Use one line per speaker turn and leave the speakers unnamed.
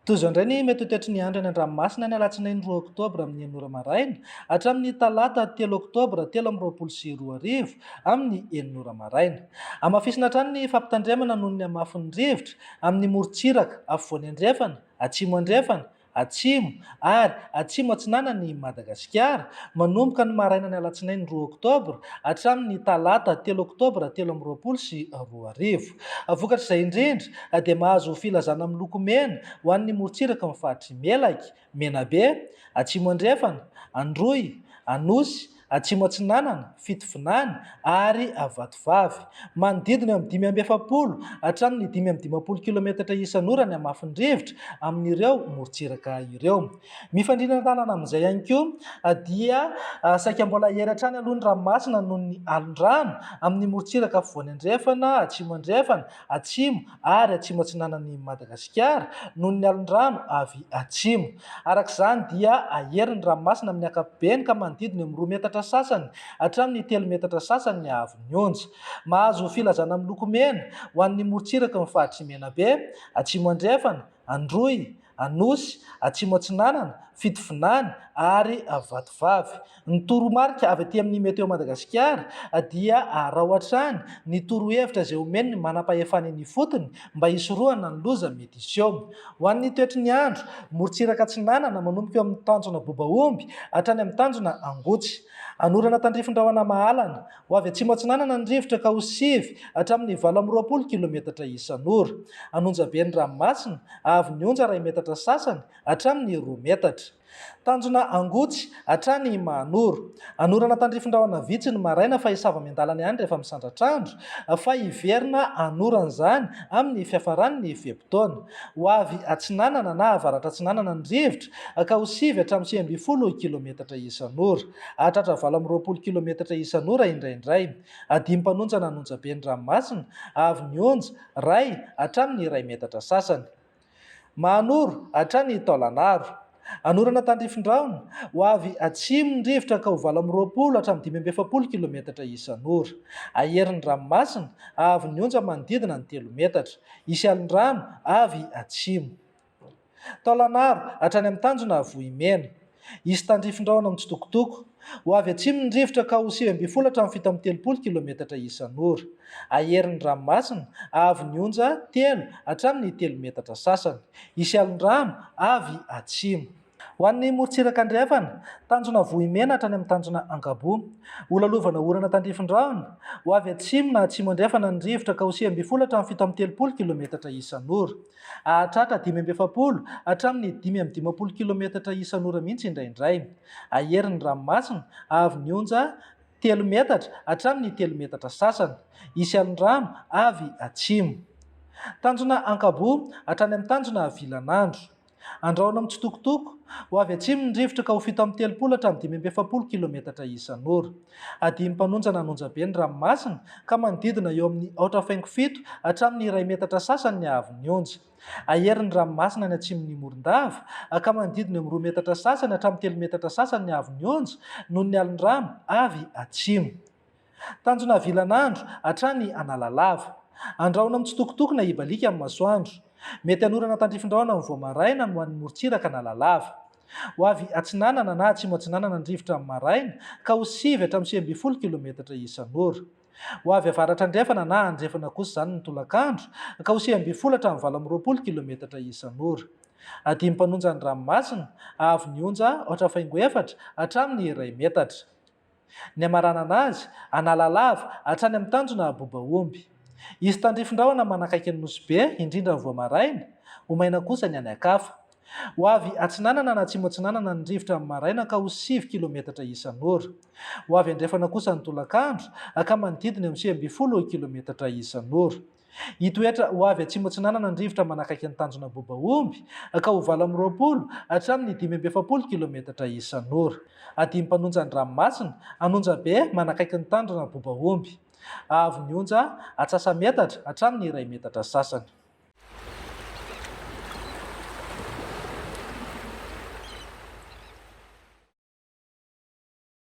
Toy izao indray ny mety ho toetry ny andro any an-dranomasina ny alatsinainy 2 oktobra amin'ny 6 ora maraina hatramin'ny talata 3 oktobra 2023 amin'ny 6 ora maraina. Hamafisina hatrany ny fampitandremana noho ny hamafin'ny rivotra amin'ny morontsiraka afovoany andrefana, atsimo andrefana, Atsimo ary Atsimo Atsinanan'i Madagasikara, manomboka ny marainan'ny alatsinainy 2 oktobra hatramin'ny talata 3 oktobra 2023. Vokatr'izay indrindra dia mahazo filazana miloko mena ho an'ny morontsiraky ny faritr'i Melaky, Menabe, Atsimo Andrefana, Androy, Anosy, Atsimo Atsinanana, Fitovinany ary Vatovavy. Manodidina eo amin'ny 45 hatramin'ny 55 kilometatra isan'ora ny hamafin'ny rivotra amin'ireo morontsiraka ireo. Mifandrindra tanana amin'izay ihany koa dia saika mbola hery hatrany aloha ny ranomasina noho ny alon-drano amin'ny morontsiraka afovoany andrefana, atsimo andrefana, atsimo ary atsimo atsinanan'i Madagasikara noho ny alon-drano avy atsimo. Araka izany dia ahery ny ranomasina amin'ny ankapobeny ka manodidina eo amin'ny 2 metatra sasany hatramin'ny 3 metatra sasany ny haavon'ny onja. Mahazo filazana miloko mena ho an'ny morontsiraky ny faritr'i Menabe, Atsimo Andrefana, Androy, Anosy, Atsimo Atsinanana, Fitovinany ary Vatovavy. Ny toromarika avy aty amin'ny Météo Madagasikara dia araho hatrany ny torohevitra izay omen'ny manampahefana eny ifotony mba hisorohana ny loza mety hiseho. Ho an'ny toetry ny andro, morontsiraka atsinanana manomboka eo amin'ny tanjona Bobaomby hatrany amin'ny tanjona Angotsy. Anorana tandrifin-drahona mahalana. Ho avy atsimo atsinanana ny rivotra ka ho 9 hatramin'ny 28 kilometatra isan'ora. An'Onjabe ny ranomasina, avy ny onja iray metatra sasany hatramin'ny 2 metatra. Tanjona Angotsy hatrany Mahanoro. Anorana tandrifin-drahona vitsy ny maraina fa hisava miandalana ihany rehefa misandratr'andro fa hiverina hanorana izany amin'ny fiafaran'ny fe-potoana. Ho avy atsinanana na avaratra atsinanana ny rivotra ka ho 9 hatramin'ny 19 kilometatra isan'ora. Hahatratra 28 kilometatra isan'ora indraindray. Adim-panonjana an'Onjabe ny ranomasina, avy ny onja, iray hatramin'ny iray metatra sasany. Mahanoro hatrany Taolanaro. Anorana tandrifin-drahona, ho avy atsimo ny rivotra ka ho 28 hatramin'ny 45 kilometatra isan'ora. Ahery ny ranomasina, avy ny onja manodidina ny 3 metatra. Hisy alin-drano avy atsimo. Taolanaro, hatrany amin'ny tanjona Vohimena. Hisy tandrifin-drahona mitsitokotoko. Ho avy atsimo ny rivotra ka ho 19 hatramin'ny 37 kilometatra isan'ora. Ahery ny ranomasina, haavon'ny onja 3 hatramin'ny 3 metatra sasany. Hisy alon-drano avy atsimo. Ho an'ny morontsiraka andrefana, tanjona Vohimena hatrany amin'ny tanjona Ankaboa. Holalovana orana tandrifin-drahona. Ho avy atsimo na atsimo andrefana ny rivotra ka ho 19 hatramin'ny 37 kilometatra isan'ora. Hahatratra 45 hatramin'ny 55 kilometatra isan'ora mihitsy indraindray. Hahery ny ranomasina, avy ny onja 3 metatra hatramin'ny 3 metatra sasany. Hisy alon-drano avy atsimo. Tanjona Ankaboa hatrany amin'ny tanjona Vilanandro. Andrahona mitsitokotoko, ho avy atsimo ny rivotra ka ho 37 hatramin'ny 45 kilometatra isan'ora. Adim-panonjana an'Onjabe ny ranomasina ka manodidina eo amin'ny aotra faingo fito hatramin'ny iray metatra sasany ny haavon'ny onja. Ahery ny ranomasina any atsimon'i Morondava ka manodidina eo amin'ny 2 metatra sasany hatramin'ny 3 metatra sasany ny haavon'ny onja noho ny alin-drano avy atsimo. Tanjona vilan'andro hatrany Analalava. Andrahona mitsitokotoko na hibaliaka amin'ny masoandro. Mety hanorana tandrifin-drahona amin'ny vao maraina ny ho an'ny morontsiraka Analalava. Ho avy atsinanana na atsimo atsinanana ny rivotra amin'ny maraina ka ho 9 hatramin'ny 19 kilometatra isan'ora. Ho avy avaratra andrefana na andrefana kosa izany ny tolakandro ka ho 19 hatramin'ny 28 kilometatra isan'ora. Adim-panonja ny ranomasina, haavon'ny onja aotra faingo efatra hatramin'ny iray metatra. Ny hamaranana azy, Analalava, hatrany amin'ny tanjona Bobaomby. Hisy tandrifin-drahona manakaiky an'i Nosy Be, indrindra ny vao maraina, ho maina kosa ny any an-kafa. Ho avy atsinanana na atsimo atsinanana ny rivotra amin'ny maraina ka ho 9 kilometatra isan'ora. Ho avy andrefana kosa ny tolakandro ka manodidina eo amin'ny 19 kilometatra isan'ora. Hitoetra ho avy atsimo atsinanana ny rivotra manakaiky ny tanjona Bobaomby ka ho 28 hatramin'ny 45 kilometatra isan'ora. Adim-panonja ny ranomasina, Anonjabe manakaiky ny tanjona Bobaomby. Haavon'ny onja atsasa-metatra hatramin'ny iray metatra sasany.